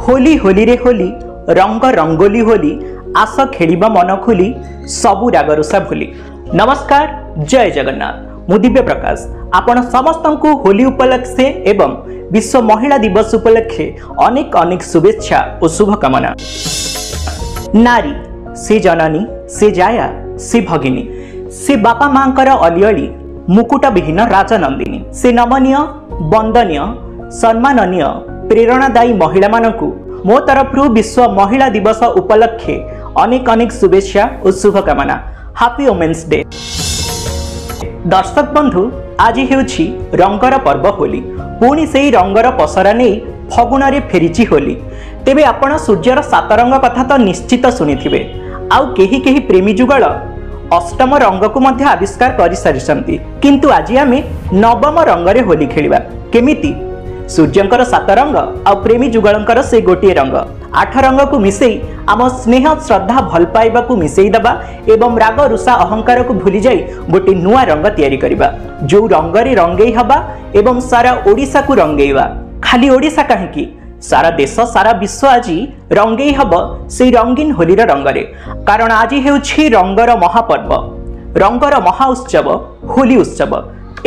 ହୋଲି ହୋଲିରେ ହୋଲି, ରଙ୍ଗ ରଙ୍ଗୋଲି ହୋଲି, ଆସ ଖେଳିବା ମନ ଖୋଲି, ସବୁ ରାଗରୁଷା ଭୁଲି। ନମସ୍କାର, ଜୟ ଜଗନ୍ନାଥ। ମୁଁ ଦିବ୍ୟ ପ୍ରକାଶ, ଆପଣ ସମସ୍ତଙ୍କୁ ହୋଲି ଉପଲକ୍ଷେ ଏବଂ ବିଶ୍ୱ ମହିଳା ଦିବସ ଉପଲକ୍ଷେ ଅନେକ ଅନେକ ଶୁଭେଚ୍ଛା ଓ ଶୁଭକାମନା। ନାରୀ ସେ ଜନନୀ, ସେ ଜାୟା, ସେ ଭଗିନୀ, ସେ ବାପା ମାଙ୍କର ଅଲିଅଳି, ମୁକୁଟବିହୀନ ରାଜନନ୍ଦିନୀ। ସେ ନମନୀୟ, ବନ୍ଦନୀୟ, ସମ୍ମାନନୀୟ, ପ୍ରେରଣାଦାୟୀ ମହିଳାମାନଙ୍କୁ ମୋ ତରଫରୁ ବିଶ୍ୱ ମହିଳା ଦିବସ ଉପଲକ୍ଷେ ଅନେକ ଅନେକ ଶୁଭେଚ୍ଛା ଓ ଶୁଭକାମନା। Happy women's day. ଦର୍ଶକ ବନ୍ଧୁ, ଆଜି ହେଉଛି ରଙ୍ଗର ପର୍ବ ହୋଲି। ପୁଣି ସେଇ ରଙ୍ଗର ପସରା ନେଇ ଫଗୁଣରେ ଫେରିଛି ହୋଲି। ତେବେ ଆପଣ ସୂର୍ଯ୍ୟର ସାତ ରଙ୍ଗ କଥା ତ ନିଶ୍ଚିତ ଶୁଣିଥିବେ, ଆଉ କେହି କେହି ପ୍ରେମୀ ଯୁଗଳ ଅଷ୍ଟମ ରଙ୍ଗକୁ ମଧ୍ୟ ଆବିଷ୍କାର କରିସାରିଛନ୍ତି। କିନ୍ତୁ ଆଜି ଆମେ ନବମ ରଙ୍ଗରେ ହୋଲି ଖେଳିବା। କେମିତି? ସୂର୍ଯ୍ୟଙ୍କର ସାତ ରଙ୍ଗ ଆଉ ପ୍ରେମୀ ଯୁଗଳଙ୍କର ସେ ଗୋଟିଏ ରଙ୍ଗ, ଆଠ ରଙ୍ଗକୁ ମିଶେଇ ଆମ ସ୍ନେହ, ଶ୍ରଦ୍ଧା, ଭଲ ପାଇବାକୁ ମିଶେଇ ଦେବା ଏବଂ ରାଗ, ରୁଷା, ଅହଙ୍କାରକୁ ଭୁଲି ଯାଇ ଗୋଟେ ନୂଆ ରଙ୍ଗ ତିଆରି କରିବା, ଯୋଉ ରଙ୍ଗରେ ରଙ୍ଗେଇ ହବା ଏବଂ ସାରା ଓଡ଼ିଶାକୁ ରଙ୍ଗେଇବା। ଖାଲି ଓଡ଼ିଶା କାହିଁକି, ସାରା ଦେଶ, ସାରା ବିଶ୍ୱ ଆଜି ରଙ୍ଗେଇ ହବ ସେଇ ରଙ୍ଗୀନ ହୋଲିର ରଙ୍ଗରେ। କାରଣ ଆଜି ହେଉଛି ରଙ୍ଗର ମହାପର୍ବ, ରଙ୍ଗର ମହା ଉତ୍ସବ, ହୋଲି ଉତ୍ସବ।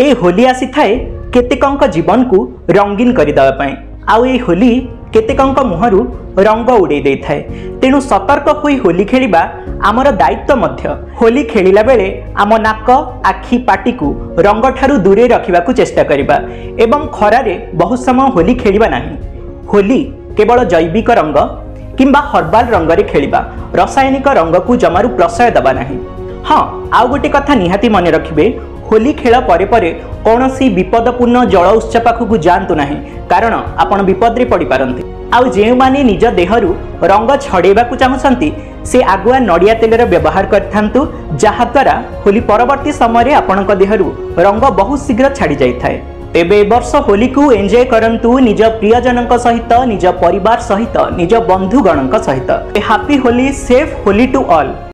ଏ ହୋଲି ଆସିଥାଏ କେତେକଙ୍କ ଜୀବନକୁ ରଙ୍ଗୀନ କରିଦେବା ପାଇଁ, ଆଉ ଏଇ ହୋଲି କେତେକଙ୍କ ମୁହଁରୁ ରଙ୍ଗ ଉଡ଼େଇ ଦେଇଥାଏ। ତେଣୁ ସତର୍କ ହୋଇ ହୋଲି ଖେଳିବା ଆମର ଦାୟିତ୍ୱ ମଧ୍ୟ। ହୋଲି ଖେଳିଲା ବେଳେ ଆମ ନାକ, ଆଖି, ପାଟିକୁ ରଙ୍ଗଠାରୁ ଦୂରେଇ ରଖିବାକୁ ଚେଷ୍ଟା କରିବା ଏବଂ ଖରାରେ ବହୁତ ସମୟ ହୋଲି ଖେଳିବା ନାହିଁ। ହୋଲି କେବଳ ଜୈବିକ ରଙ୍ଗ କିମ୍ବା ହର୍ବାଲ ରଙ୍ଗରେ ଖେଳିବା, ରସାୟନିକ ରଙ୍ଗକୁ ଜମାରୁ ପ୍ରଶୟ ଦେବା ନାହିଁ। ହଁ, ଆଉ ଗୋଟେ କଥା ନିହାତି ମନେ ରଖିବେ, ହୋଲି ଖେଳ ପରେ ପରେ କୌଣସି ବିପଦପୂର୍ଣ୍ଣ ଜଳ ଉତ୍ସ ପାଖକୁ ଯାଆନ୍ତୁ ନାହିଁ, କାରଣ ଆପଣ ବିପଦରେ ପଡ଼ିପାରନ୍ତି। ଆଉ ଯେଉଁମାନେ ନିଜ ଦେହରୁ ରଙ୍ଗ ଛଡ଼େଇବାକୁ ଚାହୁଁଛନ୍ତି, ସେ ଆଗୁଆ ନଡ଼ିଆ ତେଲର ବ୍ୟବହାର କରିଥାନ୍ତୁ, ଯାହାଦ୍ୱାରା ହୋଲି ପରବର୍ତ୍ତୀ ସମୟରେ ଆପଣଙ୍କ ଦେହରୁ ରଙ୍ଗ ବହୁତ ଶୀଘ୍ର ଛାଡ଼ି ଯାଇଥାଏ। ତେବେ ଏ ବର୍ଷ ହୋଲିକୁ ଏନ୍ଜୟ କରନ୍ତୁ ନିଜ ପ୍ରିୟଜନଙ୍କ ସହିତ, ନିଜ ପରିବାର ସହିତ, ନିଜ ବନ୍ଧୁଗଣଙ୍କ ସହିତ। Happy Holi, safe Holi to all.